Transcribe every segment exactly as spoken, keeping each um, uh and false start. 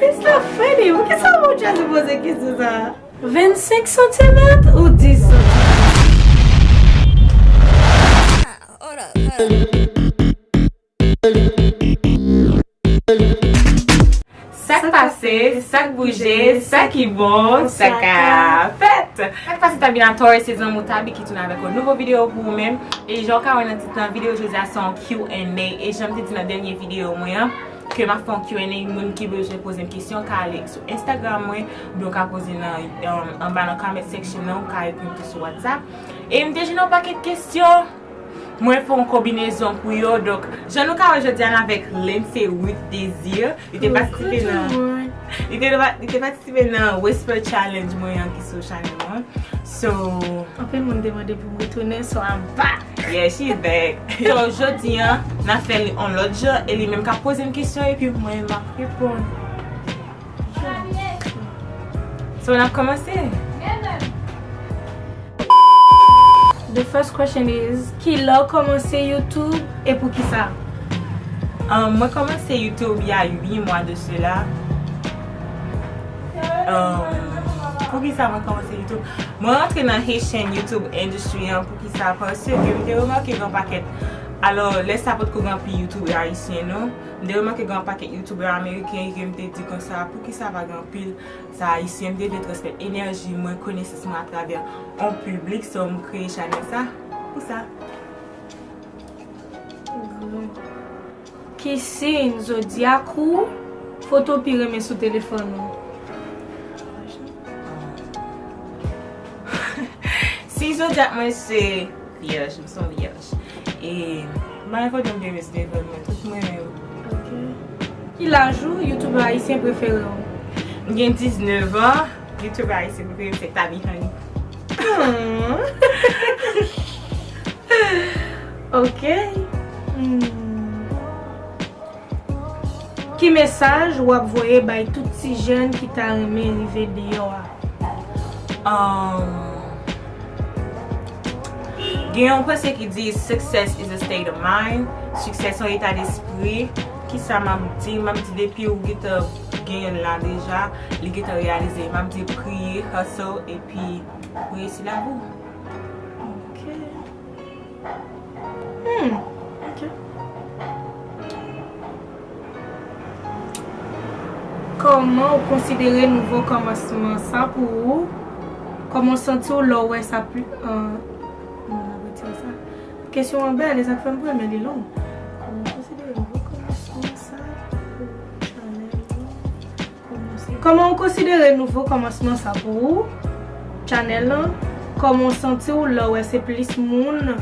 It's not funny. Poukisa ou te poze kesyon sa a? Vennsenk santimèt ou dis santimèt? Sa k pase, sa k bouje, sa ki bon, sa ka fèt. Sa k pase, Tabina Torres, se zanmi w Tabi ki tounen avèk yon nouvo videyo pou ou menm. E jan w ka wè nan tit lan, videyo jodi a se yon Q and A. E jan m te di nan dènye videyo mwen an, ke m ap fè yon Q and A, moun ki bezwen poze m kesyon ka ale sou Instagram mwen, oubyen w ka poze nan, um, anba nan comment section nan, ou ka ekri m tou sou WhatsApp. E m te jwenn yon pakèt kesyon. Mwen fè yon konbinezon pou yo. Donk, jan nou ka wè jodi a n avèk Lindsay Ruth Désir. Li te patisipe nan, li te, li te patisipe nan Whisper Challenge mwen an ki sou chanèl mwen. So, anpil moun te mande pou m retounen, so I'm back. Yeah, she's back. So, jodi a, n a fè li yon lòt jan, e li menm ka poze m kesyon, epi mwen, m ap reponn. So, n ap kòmanse. The first question is, kilè w kòmanse YouTube e poukisa? Um, mwen kòmanse YouTube il y a huit mois de cela. Um, poukisa mwen kòmanse YouTube? Mwen rantre nan Haitian YouTube industry an, poukisa? Paske m te remake gen yon pakèt, alò, lè sa potko gen anpil YouTuber ayisyen, non? M te remake gen yon pakèt YouTuber ameriken, e ke m te di konsa, poukisa pa gen anpil sa ayisyen? M te vle transmèt enèji mwen, konesans mwen atravè yon piblik, so m kreye chanèl sa pou sa. Ki siy zodyak ou, foto w pi renmen sou telefòn ou? Siy zodyak mwen se Vyèj, m se yon vyèj. E m pa gen foto m te mete sou telefòn mwen, tout mwen renmen yo. Ok. Ki laj ou, youtubè ayisyen prefere w? M gen diznèf an, youtubè ayisyen prefere m se Tabi Honey. Hmm. Ok. Hmm. Ki mesaj w ap voye bay tout ti jèn ki ta renmen rive deyò a? Um, gen yon panse ki di, "Success is a state of mind." Siksè se yon eta despri. Kisa m ap di? M ap di depi ou gentan genyen l la deja, li gentan reyalize. M ap di priye, hustle, epi reyisi lavi w. Ok. Hmm, ok. Kòman ou konsidere nouvo kòmansman sa pou ou? Kòman w santi w lè w wè sa pli, ah, non, n ap retire sa. Kesyon an bèl, e sa k fè m pran, men li long. Kòman w konsidere nouvo kòmansman sa pou chanèl ou? Kòman w konsidere nouvo kòmansman sa pou ou? Chanèl lan? Kòman w santi w lè w wè se plis moun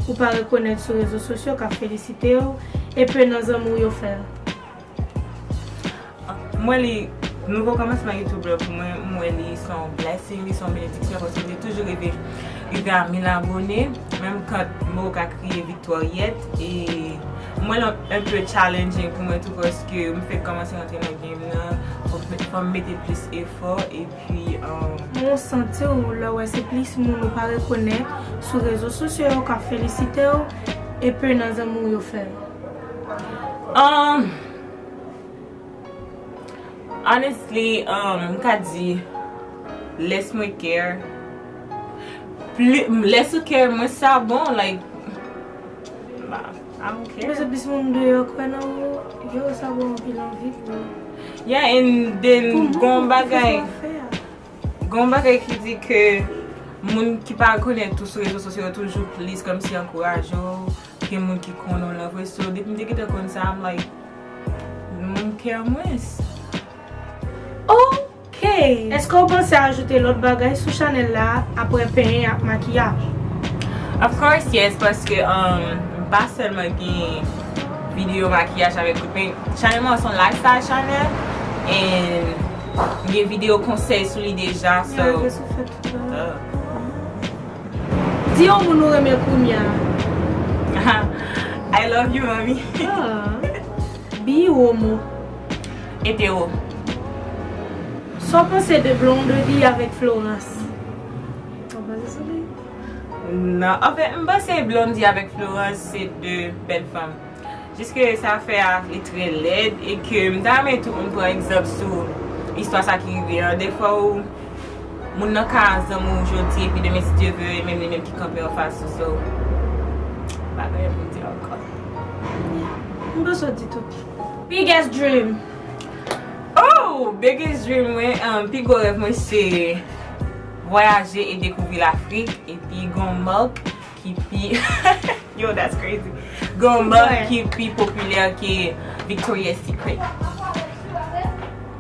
ou pa rekonèt sou rezo sosyo k ap felisite w, epi nan zanmi w yo fè l? M wè li, nouvo kòmansman YouTube la pou mwen, m wè li se yon blessing, li se yon benediksyon, paske m te toujou reve rive a mil abone, menm kan m poko ka kriye viktwa yèt, e m wè l un peu challenging pou mwen tou, paske m fèk kòmanse rantre nan game nan, fò m, fò m mete plis efò, epi, um, kòman w santi w lè w wè se plis moun ou pa rekonèt sou rezo sosyo yo k ap felisite w, epi nan zanmi w yo fè l? Um, Honestly, um, m ka di, less mwen care. Pli, less ou care, mwens sa bon, like, bah, I don't care. Men se plis moun deyò kwè nan ou, yo, sa ba w anpil anvi pou... Yeah, and then, pou moun gon bagay, gon bagay ki di ke moun ki pa rekonèt ou sou rezo sosyo yo toujou plis kòmsi ankouraje w ke moun ki konnen w lan vre. So, depi m te gentan konn sa, I'm like, moun care mwens. Ok. Èske w panse ajoute lòt bagay sou chanèl la apre penyen ak makiyaj? Of course, yes, paske, um, m pa sèlman gen videyo makiyaj avèk kout peny. Chanèl mwen se yon lifestyle channel, and m gen videyo konsèy sou li deja, so, duh. Di yon moun ou renmen kounye a. I love you, mami. Ah. Bi, homo? Hetero. Sa w panse de Blondedy avèk Florence? Sa w panse sou li? Non, anfen, m panse Blondedy avèk Florence se de bèl fanm. Jiske sa fè a li trè lèd e ke m ta renmen tout moun pran egzanp sou istwa sa ki rive an. Defwa ou moun nan ka zanmi w jodi epi demen si Dye vle e menm li menm ki kanpe anfas ou. So, pa gen anyen pou m di ankò. M pa sot di tout. Biggest dream. Oh, biggest dream mwen, um, pi gwo rèv mwen se vwayaje e dekouvri Lafrik epi gon mark ki pi yo, that's crazy. Gon mark ki pi popilè ke Victoria's Secret.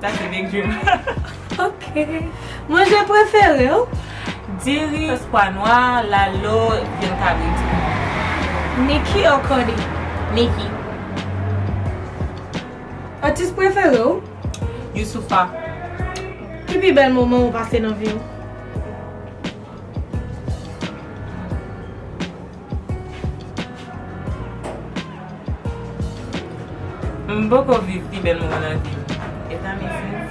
That's a big dream. Ok. Manje prefere w? Diri, sòs pwa nwa, lalo, vyann kabrit. Nicki or Cardi? Nicki. Atis prefere w? Youssoupha. Ki pi bèl moman ou pase nan vi w? M poko viv pi bèl moman nan vi m. If that makes sense.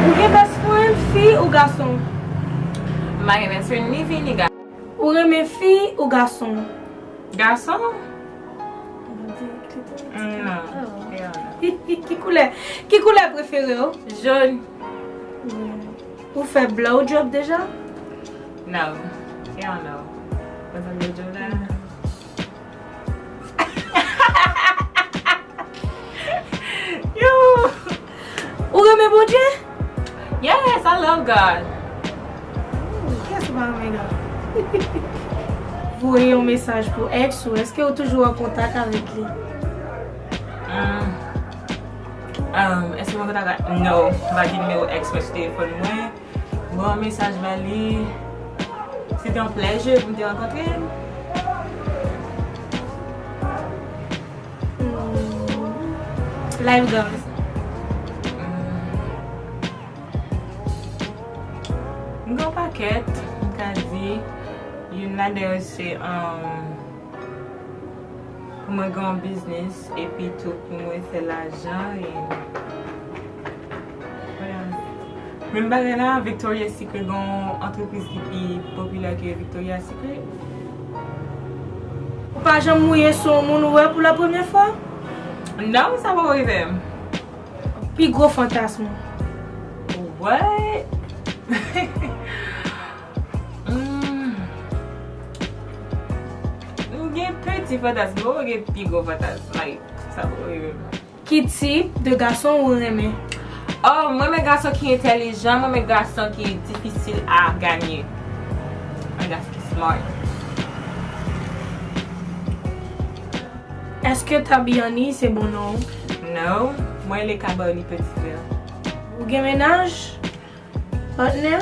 Ou gen best friend fi ou gason? M pa gen best friend ni fi ni gason. Ou renmen fi ou gason? Gason? Non. Ki koulè, ki koulè prefere w? Jòn. Ou fè blowjob deja? No. Hell no. Mwen fè blowjob la. Yo! Ou renmen Bondye? Yes, I love God. Kiyès ou pa renmen God? Voye yon mesaj pou ex ou. Èske ou toujou an kontak avèk li? Hmm. Um, èske mwen kontak avèk? No, m pa gen nimewo ex mwen sou telefòn mwen. Bon, mesaj ba li. Se te yon plèzye pou m te rankontre l. Life goals. M gen yon pakèt, m ka di, youn ladan yo se, um, pou mwen gen yon biznis, epi tou pou mwen fè lajan, e, menm bagay la, Victoria's Secret gen yon antrepriz ki pi popilè ke Victoria's Secret. Ou pa janm mouye sou yon moun ou wè pou la premyè fwa? Non, sa poko rive m. Pi gwo fantasm ou? What? Hmm. M gen piti fantasm, m poko gen pi gwo fantasm. Like, sa poko rive m. Ki tip de gason ou renmen? Oh, mwen renmen gason ki entèlijan, mwen renmen gason ki difisil a ganye. Mwen renmen gason ki smart. Èske Tabiani se bon non w? No, mwen rele Kabani petit frère. Ou gen mennaj? Patnè?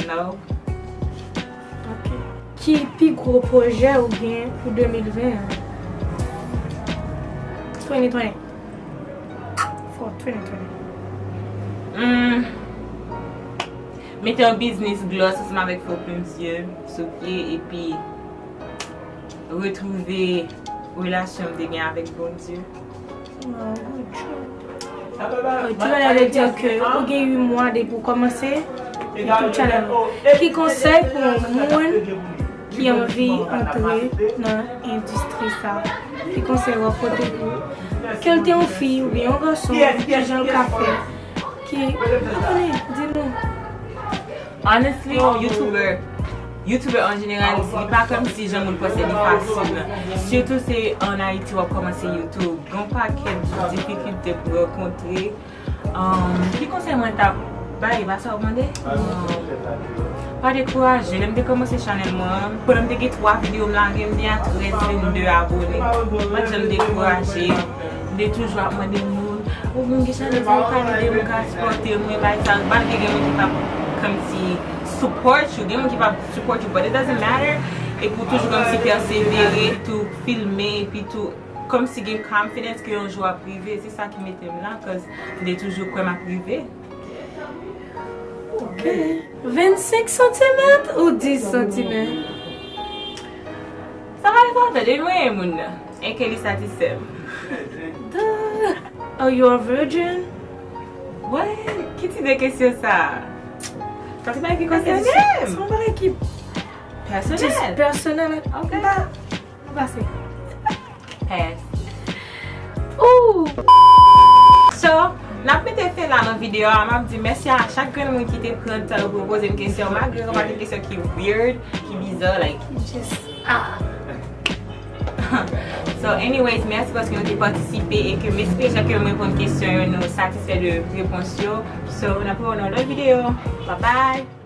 No. Ok. Ki pi gwo pwojè ou gen pou de mil ven an? Twenty twenty. For twenty twenty. Hmm. Mete yon biznis gloss ansanm avèk Fo Plim Zye sou pye epi retwouve relasyon m te gen avèk Bondye. Wow, good job. Good job, sa vle di ke ou gen uit mwa depi w kòmanse YouTube channel ou. Ki konsèy pou yon moun ki anvi antre nan endistri sa? Ki konsèy w ap pote pou ke l te yon fi oubyen yon gason, kijan l ka fè? Ki, pa konnen, di nou. Honestly, YouTuber, YouTuber an jeneral, li pa kòmsi jan moun panse li fasil. Sitou se an Ayiti w ap kòmanse YouTube. Gen yon pakèt difikilte pou rankontre. Um, ki konsèy mwen t ap bay, pa sa w mande? Um, pa dekouraje. Lè m te kòmanse chanèl mwen an, pandan m te gen twa videyo m lage, m te a trèz, vennde abone. M pa t janm dekouraje. M te toujou ap mande moun, ou moun ki chanèl sa, ou ka ede m, ou ka sipòte mwen, bay sa, malgre gen moun ki p ap kòmsi support you, gen moun ki p ap support you, but it doesn't matter. Epi w toujou kòmsi pèsevere, tou filme, epi tou kòmsi gen confidence ke yon jou w ap rive, se sa ki mete m la, 'cause m te toujou kwè m ap rive. Ok. Vennsenk santimèt ou dis santimèt? Sa pa enpòtan, depi mwen renmen moun nan, e ke li satisfè m. Duh. Are you a virgin? What? Ki tip de kesyon sa? Sa se bagay ki konsène m. Se yon bagay ki pèsonèl. Pèsonèl. Ok. M pa, m pase. Pass. Ooh. So, n ap mete fen la nan videyo a. M ap di mèsi a chak grenn moun ki te pran tan yo pou yo poze m kesyon, malgre yo pa t kesyon ki weird, ki biza, like, just, ah. So, anyways, mèsi paske nou te patisipe e ke m espere chak ke m reponn kesyon yo, nou satisfè de repons yo. So, n ap wè w nan lòt videyo. Bye bye!